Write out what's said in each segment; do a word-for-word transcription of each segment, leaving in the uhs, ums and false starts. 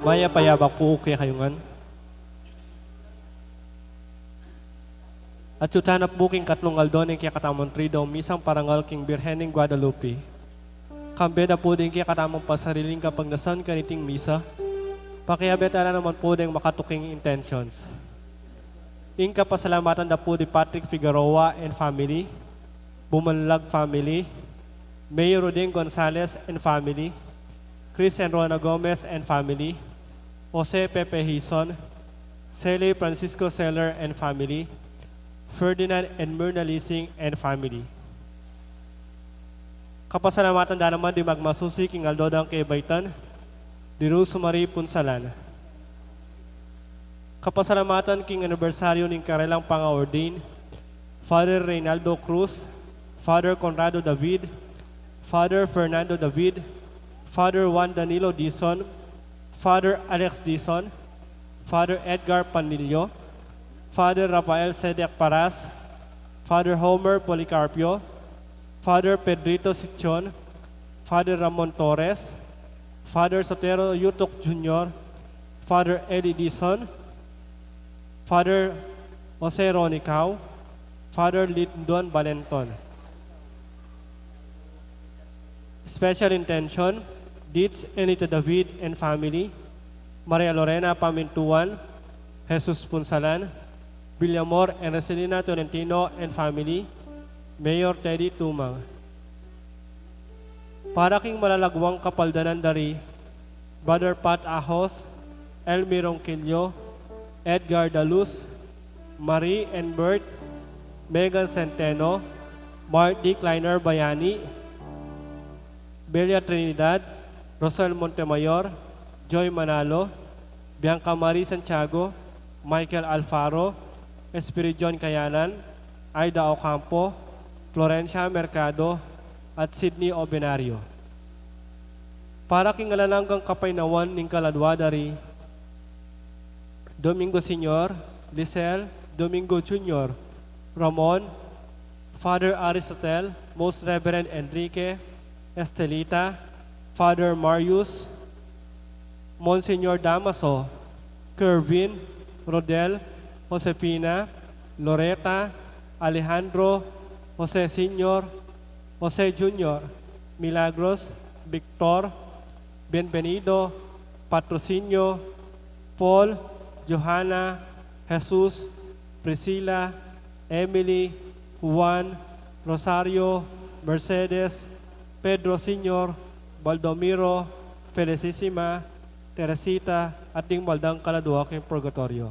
Mayap a yabak pu kekayu ngan. Atyu tana pu king katlung aldo ning kekatamung Triduum Misang Parangal king Birhen ning Guadalupe. Kambe da pu ding kekatamung pasariling kapagnasan kaniting misa, pakiabe tala naman pu ding makatuking intentions. Ing kapasalamatan da pu di Patrick Figueroa and family, Bumanlag family, Mayor Rodin Gonzalez and family, Chris and Rona Gomez and family, Jose Pepe Hison, Sele Francisco Seller and family, Ferdinand and Myrna Lising and family. Kapasalamatan da naman di magmasusi king aldo dang kebaitan, di Rosemary Punsalan. Kapasalamatan king anibersaryu ning karelang panga-ordain, Father Reynaldo Cruz, Father Conrado David, Father Fernando David, Father Juan Danilo Dizon, Father Alex Dizon, Father Edgar Panlilio, Father Rafael Sedek Paras, Father Homer Policarpio, Father Pedrito Sichon, Father Ramon Torres, Father Sotero Yutok Junior, Father Eddie Dizon, Father Jose Ronicao, Father Lindon Balenton. Special intention, Deeds Enita David and family, Maria Lorena Pamintuan, Jesus Punsalan, Villamor and Roselina Tolentino and family, Mayor Teddy Tumang. Para king malalaguang kapaldanan dari Brother Pat Ahos, Elmi Ronquillo, Edgar Daluz, Marie and Bert, Megan Centeno, Mark D. Kleiner Bayani, Belia Trinidad, Rosel Montemayor, Joy Manalo, Bianca Marie Santiago, Michael Alfaro, Espiridion Kayanan, Aida Ocampo, Florencia Mercado, at Sydney Obenario. Para king alang anggang kapaynawan ning kaladua dari Domingo Senior, Lisel, Domingo Junior, Ramon, Father Aristotel, Most Reverend Enrique, Estelita, Father Marius, Monsignor Damaso, Kervin, Rodel, Josefina, Loreta, Alejandro, Jose Senior, Jose Junior, Milagros, Victor, Bienvenido, Patrocinio, Paul, Johanna, Jesus, Priscila, Emily, Juan, Rosario, Mercedes, Pedro Senior, Baldomiro, Felicissima, Teresita, at ding maldang kaladua king purgatorio.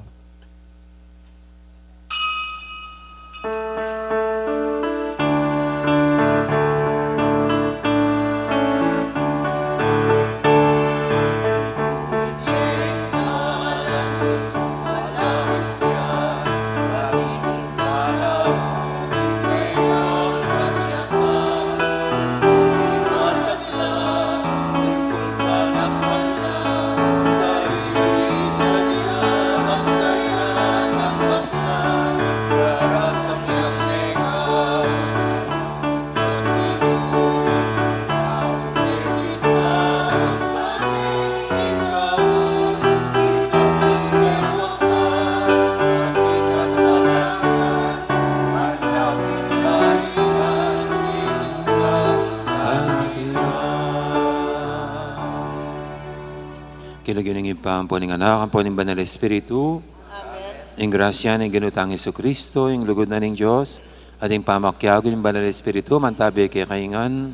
King lagyu ning Ibpa, ampo ning Anak, ampo ning Banal Espiritu. Amen. Ing grasya ning Ginu tang Jesucristo, ing lugud na ning Dios, at ing pamakiabe ning Banal Espiritu, mantabi kekayu ngan.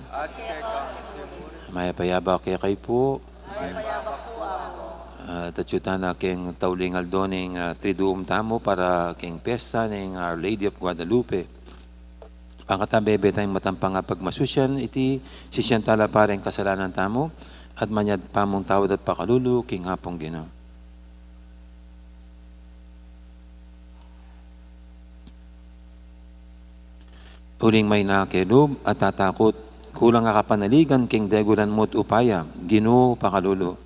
Mayap a yabak kekayu pu. At atyu tana king tauling aldo ning, ah, Triduum tamu para king pesta ning Our Lady of Guadalupe. Pangkatabe, betamu ing matampang a pagmasusyan, iti sisian tala pa ring kasalanan tamu, at manyad pamung tawad at pakalulu king Apung Ginu. Uling mayna a kelub at tatakut, kulang a kapanaligan king degulan mu't upaya, Ginu pakalulu.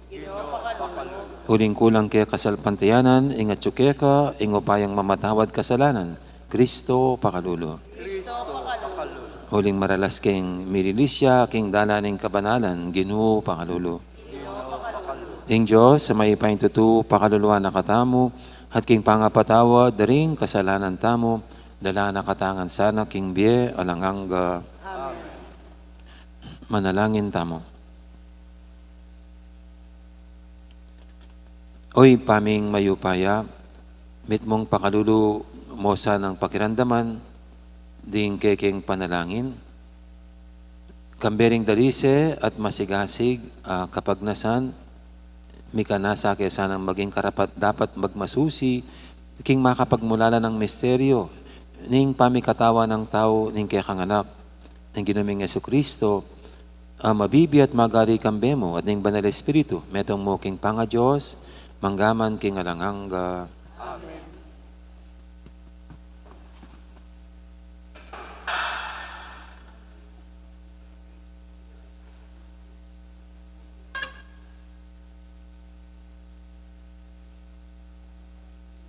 Uling kulang ke kasalpantayanan, ing atyu keka, ing upayang mamatawad kasalanan, Kristo pakalulu. Uling maralas king mililisya, king dalan ning kabanalan, Ginu pakalulu. Ing Dios a mayupayang tutu pakaluluan na katamu, at king pangapatawad da ring kasalanan tamu, dala na katamu ngan sana king bie alang angga. Amen. Manalangin tamu. O Ibpa ming mayupaya, mitmung pakalulu mu sanang pakiramdaman ding kekeng panalangin. Kambe ring dalise at masigasig a kapagnasan, mikanasa ke sanang maging karapat-dapat magmasusi king makapagmulalang misteryo ning pamikatawan ning tau ning kekang Anak, ning Ginu ming Jesucristo, a mabibie at magari kambe mu at ning Banal Espiritu, metung mu king pangaDios, mangga man king alang angga. Amen.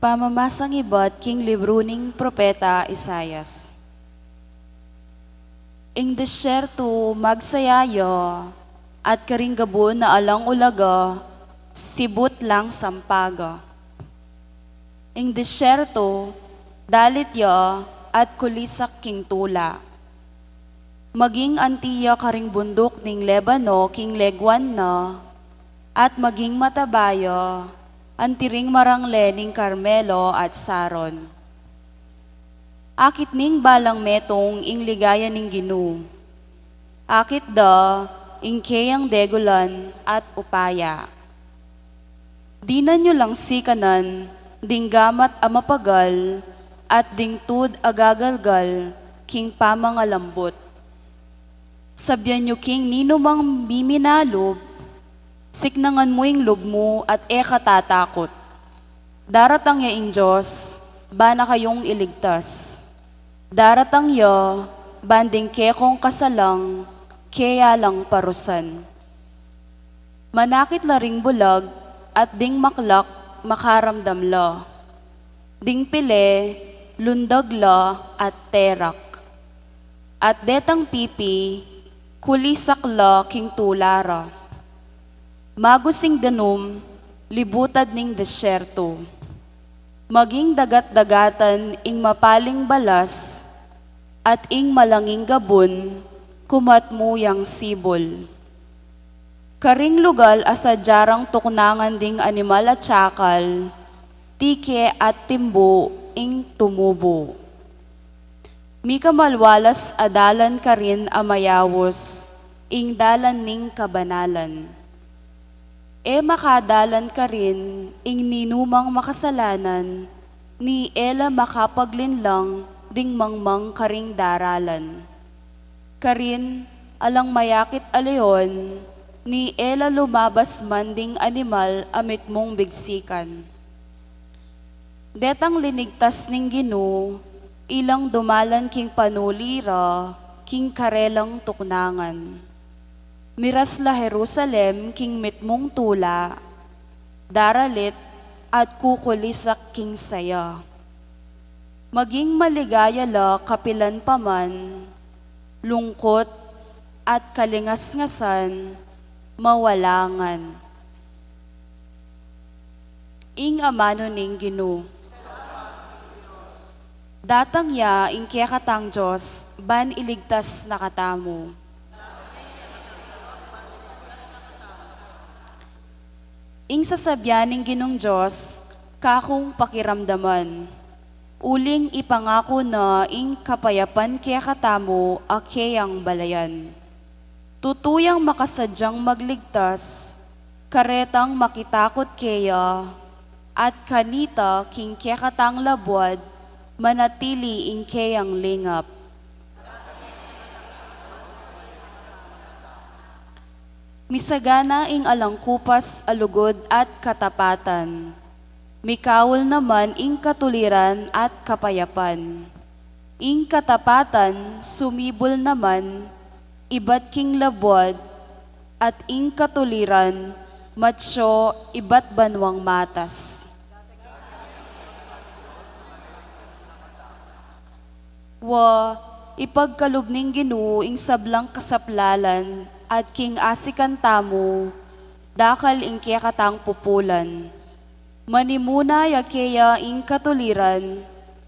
Pamamasang ibat king libru ning propeta Isaias. Ing disyertu magsaya ya, at karing gabun a alang ulaga, sibut lang sampaga. Ing disyertu, dalit ya at kulisak king tula. Maging anti ya karing bunduk ning Lebano king leguan na, at maging mataba ya anti ring marangle ning Carmelo at Saron. Akit ning balang metung ing ligaya ning Ginu. Akit da ing keyang degulan at upaya. Dinan yu lang sikanan ding gamat a mapagal at ding tud a gagalgal king pamangalambut. Sabian yu king ninumang miminalub, siknangan mu ing lub mu at e ka tatakut. Daratang ya ing Dios, ban na kayung iligtas. Daratang ya, ban ding kekong kasalang, keya lang parusan. Manakit la ring bulag, at ding maklak makaramdam la. Ding pile, lundag la at terak. At detang pipi, kulisak la king tula ra. Magusing danum, libutad ning disyertu. Maging dagat-dagatan ing mapaling balas, at ing malanging gabun, kumat mu yang sibul. Karing lugal a sadya rang tuknangan ding animal at sakal, tike at timbu ing tumubu. Mika malwalas a dalan karin a mayaus, ing dalan ning kabanalan. E makadalan karin ing ninumang makasalanan, ni e la makapaglinlang ding mangmang karing daralan. Karin, alang mayakit a leon, ni e la lumabas man ding animal a mitmung bigsikan. Detang linigtas ning Ginu, ilang dumalan king panuli ra, king karelang tuknangan. Miras la Jerusalem king mitmung tula, daralit at kukulisak king saya. Maging maligaya la kapilan pa man, lungkut at kalingasngasan, mawala ngan. Ing amanu ning Ginu. Datang ya ing kekatang Dios, ban iligtas na katamu. Ing sasabian ning Ginung Dios, kakung pakiramdaman. Uling ipangaku na ing kapayapan kekatamu a keyang balayan. Tutu yang makasadyang magligtas, karetang makitakut keya, at kanita king kekatang labuad, manatili ing keyang lingap. Misagana ing alang kupas a lugud at katapatan. Mikaul naman ing katuliran at kapayapan. Ing katapatan sumibul naman ibat king labuad, at ing katuliran matsyo ibat banwang matas. Wa, ipagkalub ning Ginu ing sablang kasaplalan, at king asikan tamu, Dakal ing kekatang pupulan. Manimuna ya keya ing katuliran,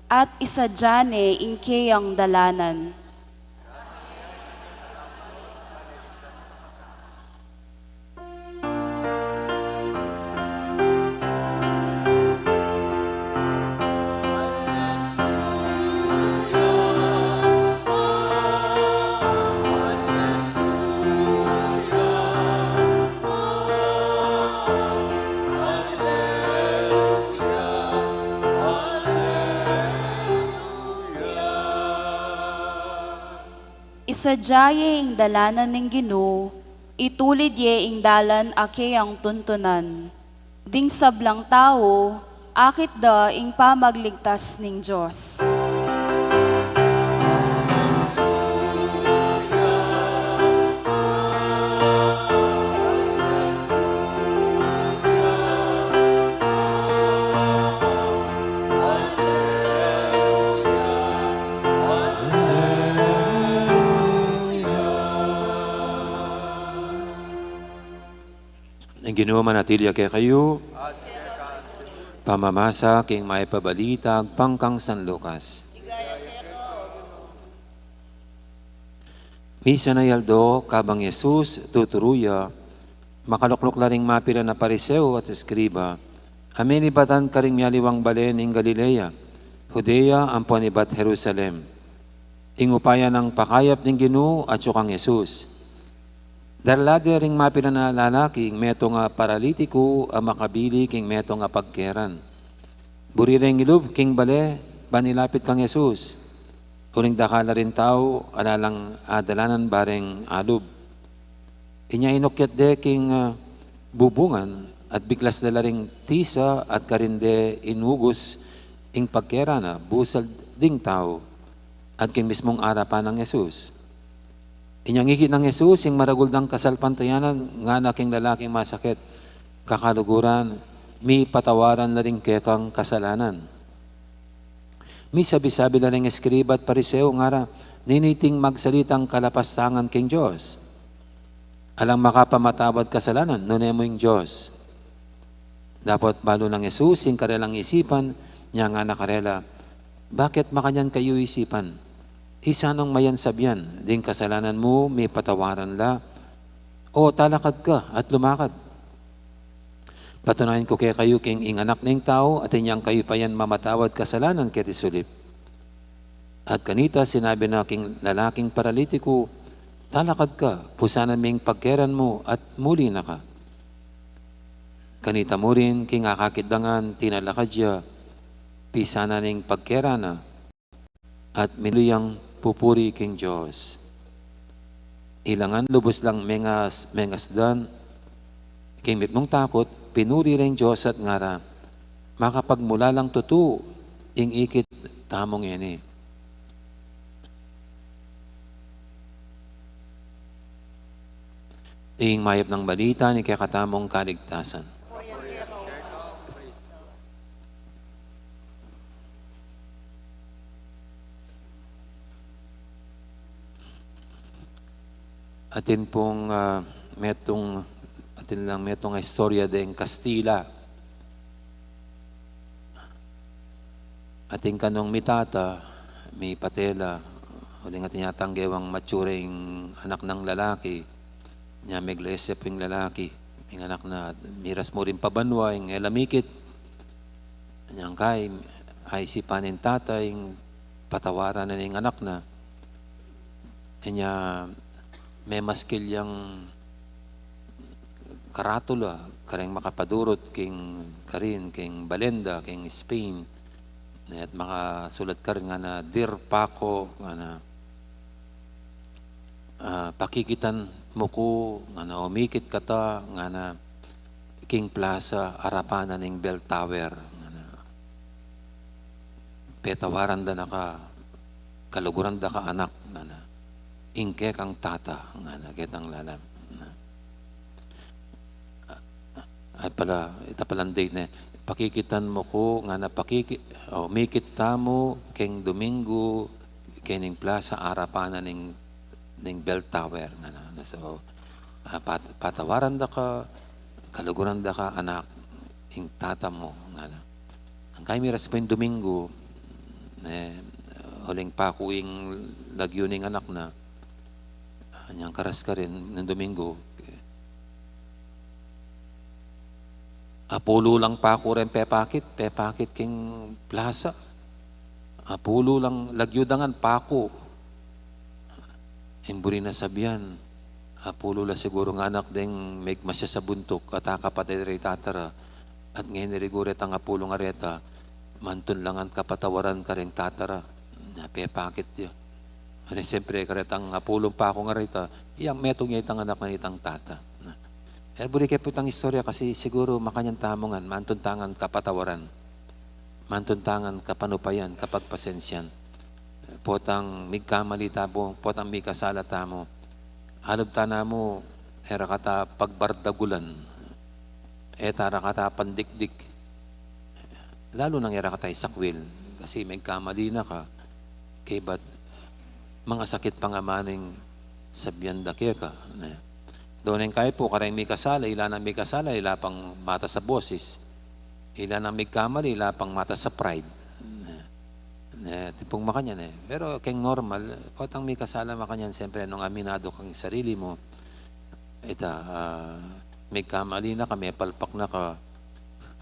at isadya ne ing keyang dalanan. Isadya ye ing dalanan ning Ginu, itulid ye ing dalan a keyang tuntunan. Ding sablang tau, akit da ing pamagligtas ning Dios. Ing Ginu manatili ya kekayu. Pamamasa king Mayap a Balita agpang kang San Lucas. Misan a aldo, kabang Jesus tuturu ya, makalukluk la ring mapilan a Pariseo at eskriba a menibatan karing mialiwang bale ning Galilea, Judea, ampon ibat Jerusalem, ing upaya nang pakayap ning Ginu atyu kang Jesus. Darla de ring mapilan a lalaki ing metung a paralitiku a makabili king metung a pagkeran. Buri reng ilub king bale ban ilapit kang Jesus. Uling dakal la ring tau, ala lang adalanan bareng alub. Inya inukyat de king, ah, bubungan at biklas da la ring tisa at karin de inugus ing pagkeran na busal ding tau at king mismung arapan nang Jesus. Inyang ikit nang Jesus ing maragul dang kasalpantayanan, ngana king lalaking masakit, "Kakaluguran, mipatawaran la ring kekang kasalanan." Misabi-sabi la ring eskriba at Pariseo, ngara, "Ninu iting magsalitang kalapastangan king Dios? Alang makapamatawad kasalanan, nune mu ing Dios." Dapot balu nang Jesus ing karelang isipan, inya ngana karela, "Bakit makanyan kayu isipan? Isanung mayan sabian, ding kasalanan mu mipatawaran la, o talakad ka at lumakad? Patunayan ku kekayu king ing Anak ning Tau atin yang kayupayan mamatawad kasalanan keti sulip." At kanita sinabi na king lalaking paralitiku, "Talakad ka, pusanan me ing pagkeran mu at muli na ka." Kanita murin king akakit da ngan tinalakad ya, pisanan ne ing pagkeran na, at minuli yang pupuri king Dios. Ila ngan lubus lang mengas, mengasdan king mipnung takut, pinuri reng Dios at ngara, "Makapagmulalang tutu ing ikit tamu ngeni." Ing mayap nang balita ning kekatamung kaligtasan. Atin pung, ah, metung, atin lang metung a istorya deng Kastila. Atin kanung mitata, mipatela, uling atin yatang gewang mature ing anak nang lalaki, inya meglese pu ing lalaki, ing anak na, miras mu ring pabanua, ing e la mikit. Inyang kai, aisipan ning tata ing patawaran na ning anak na. Inya memaskil yang karatula kareng makapadurut king karin, king balenda, king Spain. At makasulat karin ngana, "Dear Paco," ngana, ah, "pakikitan mu ku," ngana, "umikit kata," ngana, "king plasa arapan na ning bell tower," ngana. "Petawaran da na ka, kaluguran da ka anak," ngana, "ing kekang tata," ngana, ketang lalam. Ay pala, ita palang date ne. "Pakikitan mu ku," ngana, "pakiki-, o, mikit tamu keng Domingo, kening plasa arapan na ning, ning bell tower," ngana. So, ah, pat-, patawaran da ka, Kaluguran da ka, anak, ing tata mu, ngana. Nung kaya miras pu ing Domingo, e, uling paku ing lagyu ning anak na, anyang karas karin nung Domingo, apulu lang paku ring pepakit, pepakit king plasa. Apulu lang lagyu da ngan paku. Ing buri na sabian, apulu la siguru ngan anak deng megmasya sa buntuk, at akapatay da ring tata ra. At ngeni rigure tang apulu ngan reta, mantun la ngan kapatawaran karing tata ra. Na pepakit ya. Ane, siyempre, karetang apulung paku ngan reta, yang metung ya itang anak na itang tata. Na, e, buri ke pu itang istorya kasi siguru makanyan tamu ngan, mantun ta ngan kapatawaran. Mantun ta ngan kapanupayan, kapagpasensian. Potang migkamali tamu, potang mikasala tamu. Alub ta namu, e ra kata pagbardagulan. E ta ra kata pandikdik. Lalu nang e ra kata isakwil. Kasi migkamali na ka. Kaybat mangasakit pa nga maning sabian da keka, ne. Doneng kaya pu, kareng mikasala, ila nang mikasala, ila pang matas a bosis. Ila nang migkamali, ila pang matas a pride. Ne. Ne, tipung makanyan, e. Pero keng normal, potang mikasala makanyan, siyempre, nung aminado kang sarili mu, ita, a, migkamali na ka, mepalpak na ka,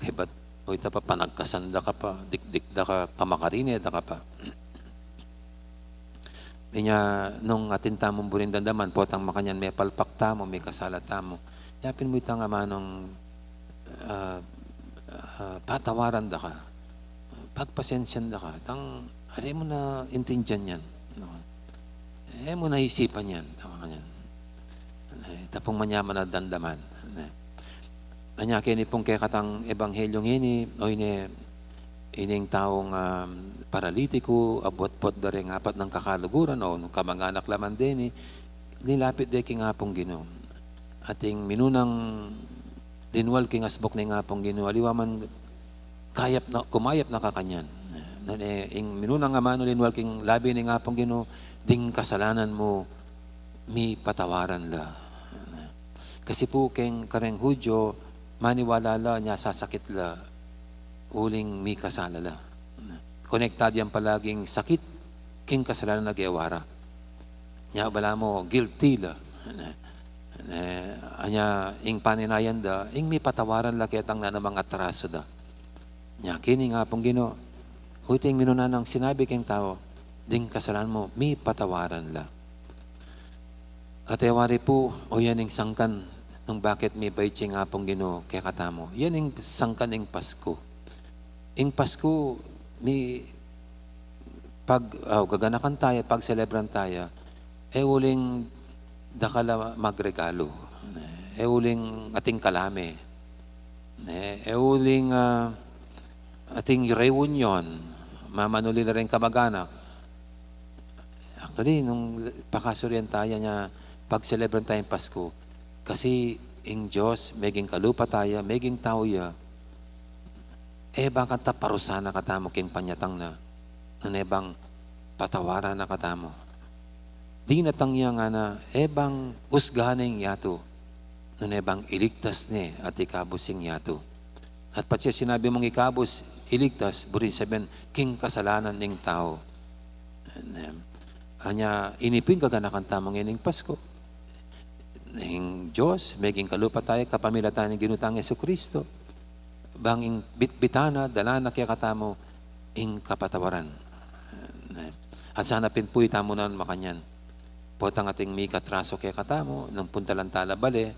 kaybat, o ita pa, panagkasan da ka pa, dikdik da ka, pamakarine da ka pa. Inya, nung atin tamung buring damdaman, potang makanyan mepalpak tamu, mikasala tamu, yapin mu itang amanung, a, a, patawaran da ka, pagpasensian da ka, tang, ali mu na intindian yan, no? E mu na isipan yan, tama ka yan. E, tapung manyaman a damdaman. Ne. Anya keni pung kekatang ebanghelyo ngeni, o ine, ining taung, um, paralitiku, abot-bot da ring apat nang kakaluguran, o nung kamag-anak la man deni, nilapit de king Apung Ginu. Ating minunang linwal king asbuk ning Apung Ginu, aliwa man kayap na, kumayap na kakanyan. Nune, ing minunang amanu linwal king labi ning Apung Ginu, ding kasalanan mu, mipatawaran la. Kasi pu keng kareng Hudyo, maniwala la, nya sasakit la, uling mikasala la. Konektadu yang palaging sakit king kasalanan a gewa ra. Nya balamu, guilty la. Ne, anya ing paninayan da, ing mipatawaran la ketang nanumang atraso da. Nya keni ing Apung Ginu, o iti ing minuna nang sinabi keng tau, ding kasalanan mu, mipatawaran la. At e wari pu, o yan ing sangkan, nung bakit mibait ing Apung Ginu kekatamu. Yan ing sangkan ing Pasku. Ing Pasku, mi, pag, ah, gaganakan taya, pagselebran taya, e uling dakal a magregalu, ne, e uling ating kalame, ne, e uling, ah, ating reunion, mamanuli la ring kamag-anak. Actually, nung pakasurian taya nya, pagselebran taya ing Pasku, kasi ing Dios, meging kalupa taya, meging tau ya, e bang kanta parusahan na katamu king panyatang na, nune bang patawaran na katamu. Dinatang ya ngana, e bang usgahan ne ing yatu, nune bang iligtas ne at ikabus ing yatu. At patse sinabi mung ikabus, iligtas, buri sabian, king kasalanan ning tau. Amen. Anya, ini pu ing gaganakan tamu ngening Pasku. Ing Dios, meging kalupa taya, kapamilatan ning Ginu tang Jesucristo. Bang ing bitbitan na, dalan na kekatamu, ing kapatawaran. Amen. At sana pin pu itamu nan makanyan. Potang ating mikatraso kekatamu, nung puntalan tala bale,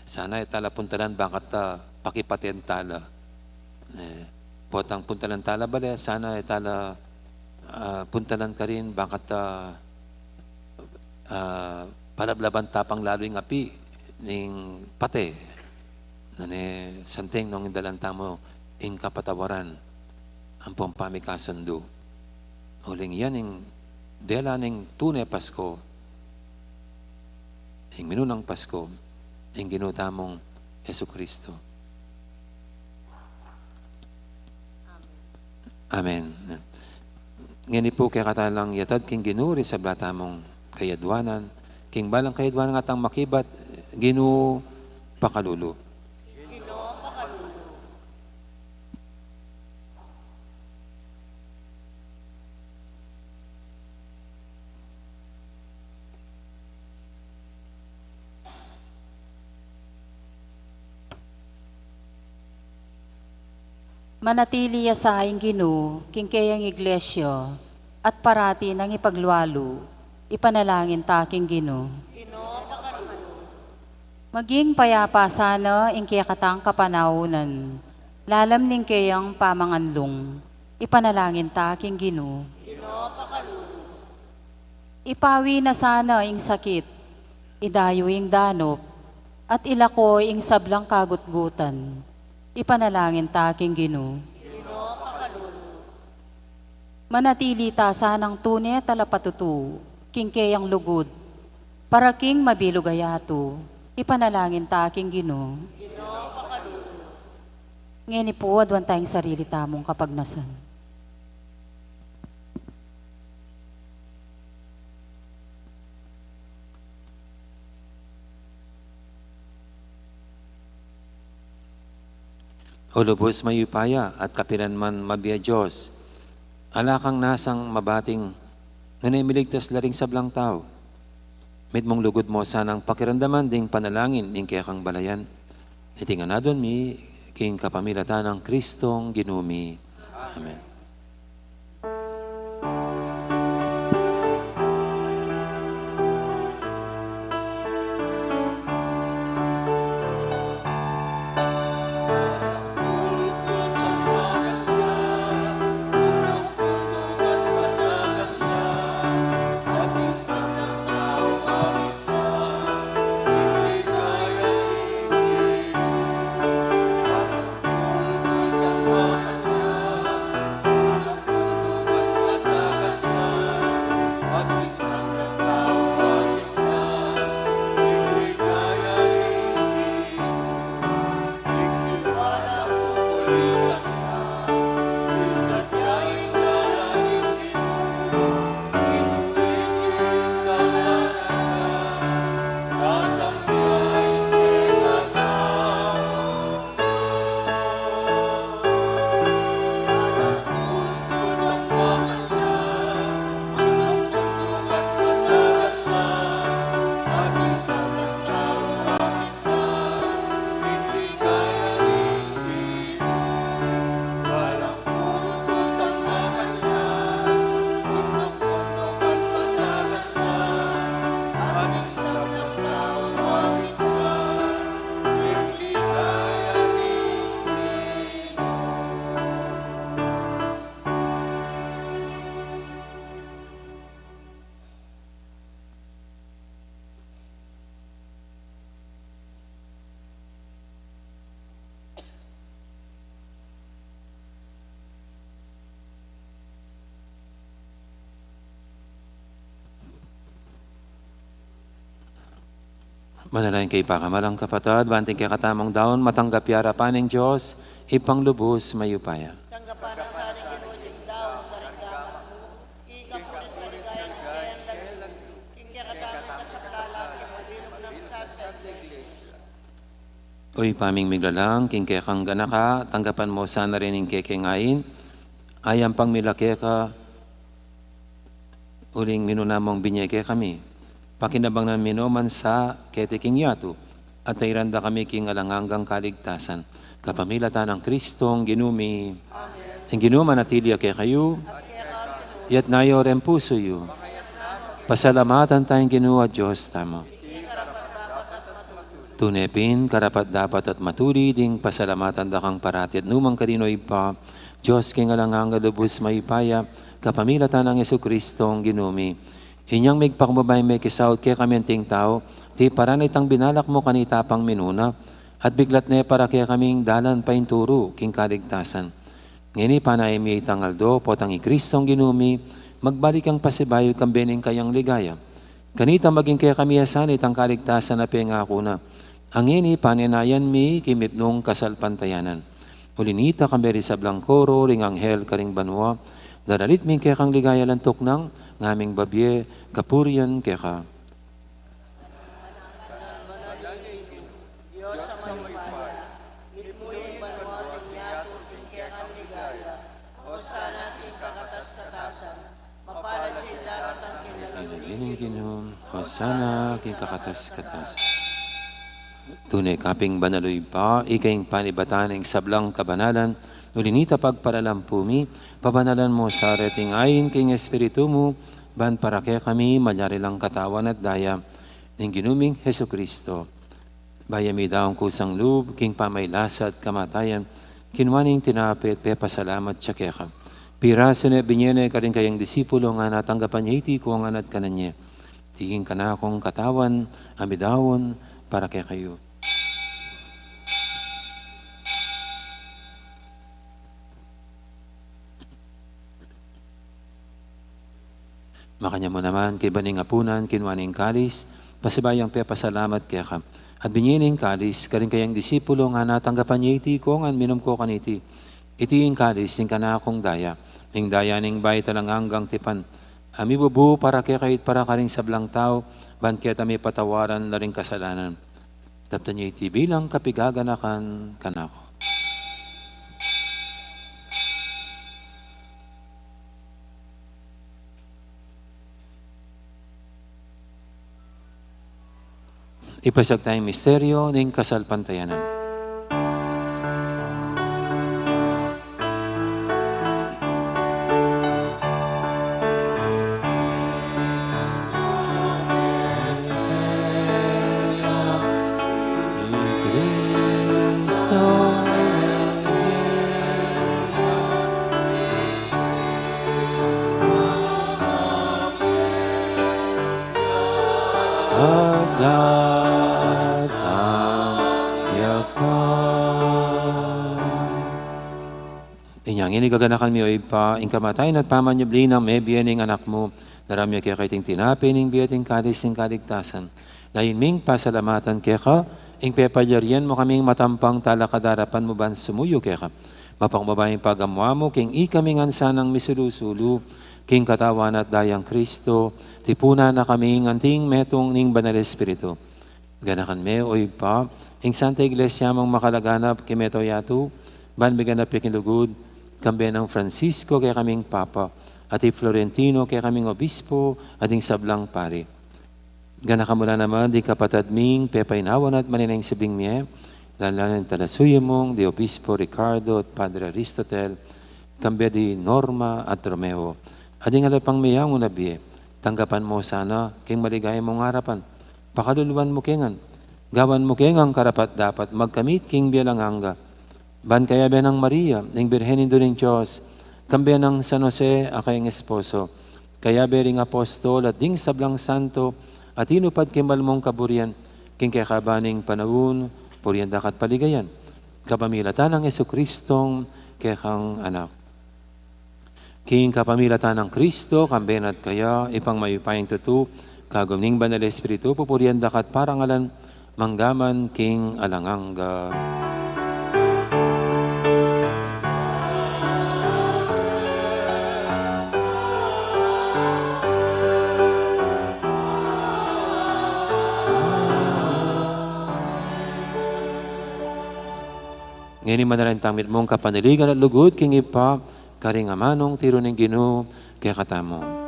sana e tala puntalan bang kanta pakipatyan tala. E, potang puntalan tala bale, sana e tala, ah, puntalan karin bang kanta, ah, palablaban ta pang lalu ing api ning pate. Nune santing nung dalan tamu ing kapatawaran ampong pamikasundu. Uling yan ing dela ning tune Pasku, ing minunang Pasku, ing Ginu tamung Jesucristo. Amen. Ngeni pu kekatamu lang yatad king Ginu ring sabla tamung kayadwanan. King balang kayadwanan ngatang makibat, Ginu, pakalulu. Manatili ya sa ing Ginu king keyang iglesia, at parati nang ipaglualu, ipanalangin ta king Ginu. Maging payapa sana ing kekatang kapanaunan, lalam ning keyang pamanganlung, ipanalangin ta king Ginu. Ipawi na sana ing sakit, idayu ing danup, at ilako ing sablang kagutgutan, ipanalangin ta king Ginu. Manatili ta sanang tune talapatutu king keyang lugud, para king mabilug a yatu, ipanalangin ta king Ginu. Ngeni pu, aduan taya ing sarili tamung kapagnasan. O lubus mayupaya at kapilan man mabie a Dios, ala kang nasang mabating, nune miligtas la ring sablang tau. Mitmung lugud mu sanang pakiramdaman ding panalangin ning kekang balayan. Iti ngan aduan mi king kapamilatan nang Kristong Ginu mi. Amen. Manalangin kayu pakamalan kung kapatad, ban ing kekatamung daun matanggap ya arapan ning Dios, Ibpang lubus mayupaya. Tanggapan na sa ring Ginu ing daun karing gamat mu, ika mu ring kaligayan ning kayang lagyu, king kekatamung kasaplalan, king mabilug nang Santa Iglesia. O Ibpa ming miglalang, king kekang ganaka, tanggapan mu sana rin ing kekeng ain, ayang pangmila keka, uling minuna mung binie kekami. Pakinabang na minoman sa keti king yatu, at tairan da kami king alang anggang kaligtasan. Kapamilatan nang Kristong Ginu mi. Amen. Ing Ginu manatili ya kekayu. At keka mu rin. Itas yu ring pusu yu. Pasalamatan taya ing Ginu a Dios tamu. Tune pin, karapat-dapat at matulid ing pasalamatan da kang parati at nu man karin, O Ibpa, Dios king alang angga, lubus mayupaya, kapamilatan nang Jesucristong Ginu mi. Inyang migpakumbaba ya ing mekisaut kekami anting tau, tiparan na itang binalak mu kanita pang minuna, at biglat ne para kekaming dalan painturu king kaligtasan. Ngeni panayan mi itang aldo, potang i Kristong Ginu mi, magbalik yang pasibayu kambe ning kayang ligaya. Kanita maging kekami ya sana itang kaligtasan a pengaku na. Ngeni panenayan mi king mitmung kasalpantayanan. Uli nita kambe ring sablang koro ring anghel karing banua, daralit mi ing kekang ligaya alang tuknang, ngaming babie kapurian keka. Dios a Ginu, Hosana king kakatas-katas. Tune ka pin banal, o Ibpa, ika ing panibatan ning sablang kabanalan, uli na nita pagparalan pu mi, pabanalan mu sa reting ain king Espiritu mu, ban para kekami malyari lang katawan at daya ning Ginu ming Jesucristo. Bayu mi daun kusang lub king pamagkasakit at kamatayan, kinua ne ing tinape at pepasalamat ya keka. Pirasu ne, binie ne karing kayang disipulo, ngana, tanggapan ye iti kongan at kanan ye. Iti ing kanakung katawan a midaun para kekayu. Makanyan mu naman, kaybat ning apunan, kinua ne ing kalis, pasibayu yang pepasalamat keka. At binie ne ing kalis karing kayang disipulo, ngana, tanggapan ye iti kongan, minum ko kaniti. Iti ing kalis ning kanakung daya, ing daya ning bayu at alang anggang tipan, a mibubu para kekayu at para karing sablang tau, ban keta mipatawaran la ring kasalanan. Daptan ye iti bilang kapaganakan kanaku. Ipasiag taya ing misteryu ning kasalpantayanan. Inya ngeni gaganakan mi, o Ibpa, ing kamatayan at pamanyubli nang mebie ning Anak mu, daraun mi keka iting tinape ning bie at ing kalis ning kaligtasan. Layun ming pasalamatan keka ing pepalyarian mu kaming matampang talakad king arapan mu ban sumuyu keka. Mapakumbaba ing pagamu mu king ikami ngan sanang misulu-sulu king katawan at dayang Kristo, tipunan na kaming anting metung ning Banal Espiritu. Ganakan me, o Ibpa, ing Santa Iglesia mung makalaganap king mabilug a yatu, ban miganap ya king lugud, kambe nang Francisco kekaming Papa, at i Florentino kekaming Obispo, at ding sablang pari. Ganakan mu la naman ding kapatad ming pepainawa na at manenaya king subling mie, lalu na ing talasuyu mung di Obispo Ricardo at Padre Aristotel, kambe di Norma at Romeo, at ding ala pang meangu na bie. Tanggapan mu sana king maligaya mung arapan. Pakaluluan mu ke ngan. Gawan mu ke ngan karapat-dapat magkamit king bie alang angga. Ban kayabe nang Maria, ing Birhen Indu ning Dios, kambe nang San Jose a kayang esposo, kayabe ring apostol at ding sablang santo a tinupad king mal mung kaburian, king kekaban ning panaun, purian da ka at paligayan, kapamilatan nang Jesucristong kekang Anak. King kapamilatan nang Kristo, kambe na at kaya, Ibpang mayupayang tutu, kagum ning Banal Espiritu, pupurian da ka at parangalan, mangga man king alang angga. Ngeni manalangin tang mitmung kapanaligan at lugud king Ibpa, karing amanung tiru ning Ginu kekatamu.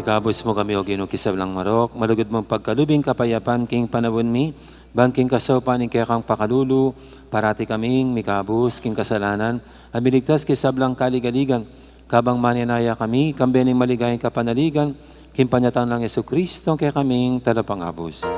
Kabus mu kami, O Ginu, king sablang marok, malugud mung pagkalub ing kapayapan king panaun mi, ban king kasaupan ning kekang pakalulu, parati kaming mikabus king kasalanan, at miligtas king sablang kaligaligan, kabang manenaya kami, kambe ning maligayang kapanaligan, king panyatang nang Jesucristo, kekaming Talapangabus.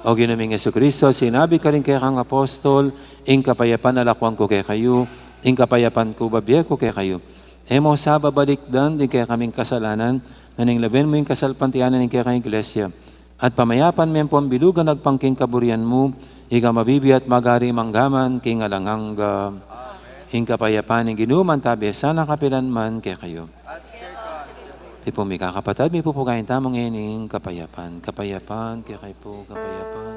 O Ginu ming Jesucristo, sinabi mu karing kekang apostol, ing kapayapan lakuan ku kekayu, ing kapayapan ku bibie ku kekayu. E mu sa babalikdan ding kekaming kasalanan, nune lawen mu ing kasalpantayanan ning kekang Iglesia. At pamayapan me ampong bilugan agpang king kaburian mu, ika a mabibie at magari mangga man king alang angga. Ing kapayapan ning Ginu mantabi sana kapilan man kekayu. Tipun mi kakapatad, mipupugayan tamu ngening kapayapan. Kapayapan kekayu pu, kapayapan.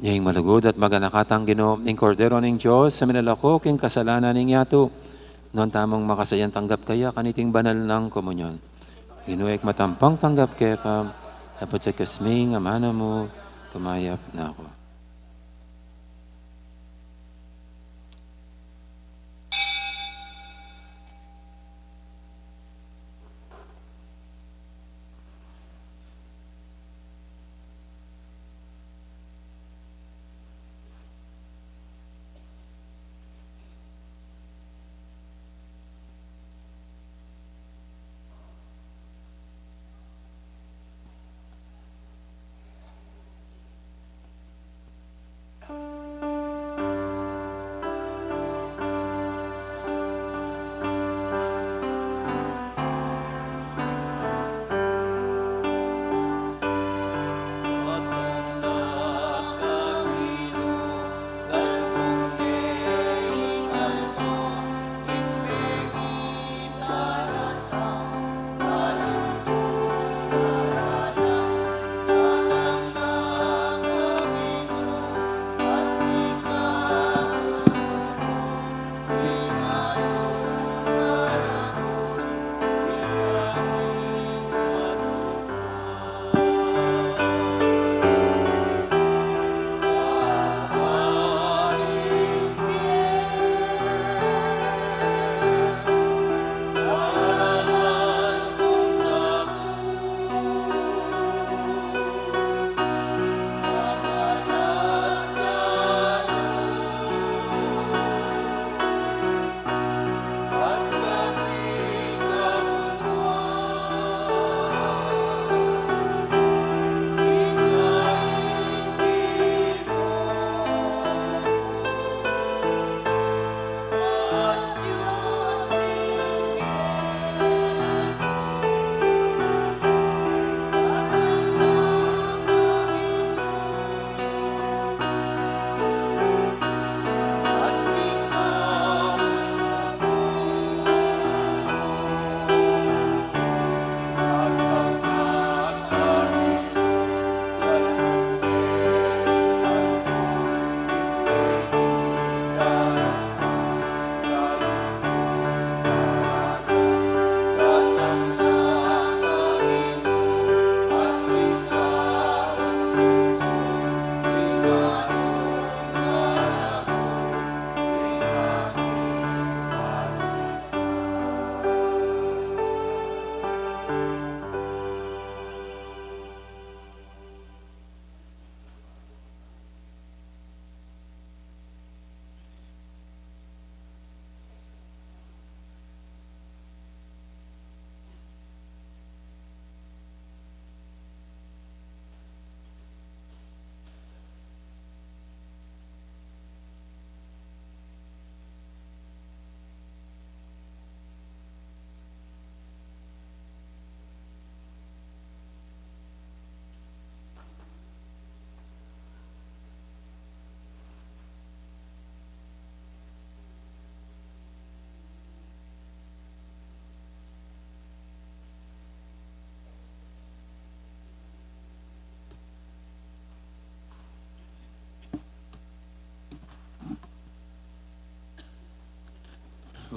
Ing malugud at maganakang Ginu, ing Kordero ning Dios, a minalako king kasalanan ning yatu. Nuan tamung makasayan tanggap kaya kaniting banal nang komunyon. Ginu, ikmatampang tanggap keka, dapot sa kasming amanu mu, kumayap na ku.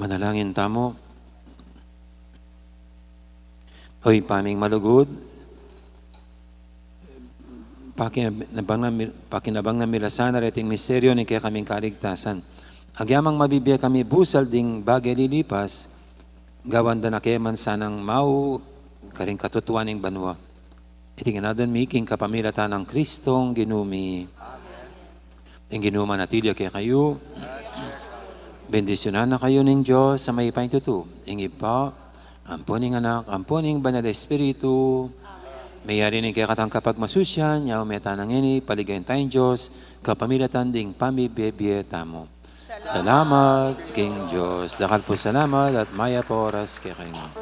Manalangin tamu. O Ibpa ming malugud, pakinabang na mi-, pakinabang na mi la sana reting misteryo ning kekaming kaligtasan. Agyamang mabibie kami busal ding bage lilipas, gawan da na ke man sanang mau karing katutuan ning banua. Iti ngan aduan mi king kapamilatan nang Kristong Ginu mi. Ing Ginu manatili ya kekayu. Bendisyunan na kayu ning Dios a mayupayang tutu, ing Ibpa, ampo ning Anak, ampo ning Banal Espiritu. Meyari ning kekatang kapagmasusian, yaun me tana ngeni, paligayan taya ning Dios kapamilatan ding pamibie-bie tamu. Salamat king Dios. Dakal pung salamat at mayap a oras kekayu.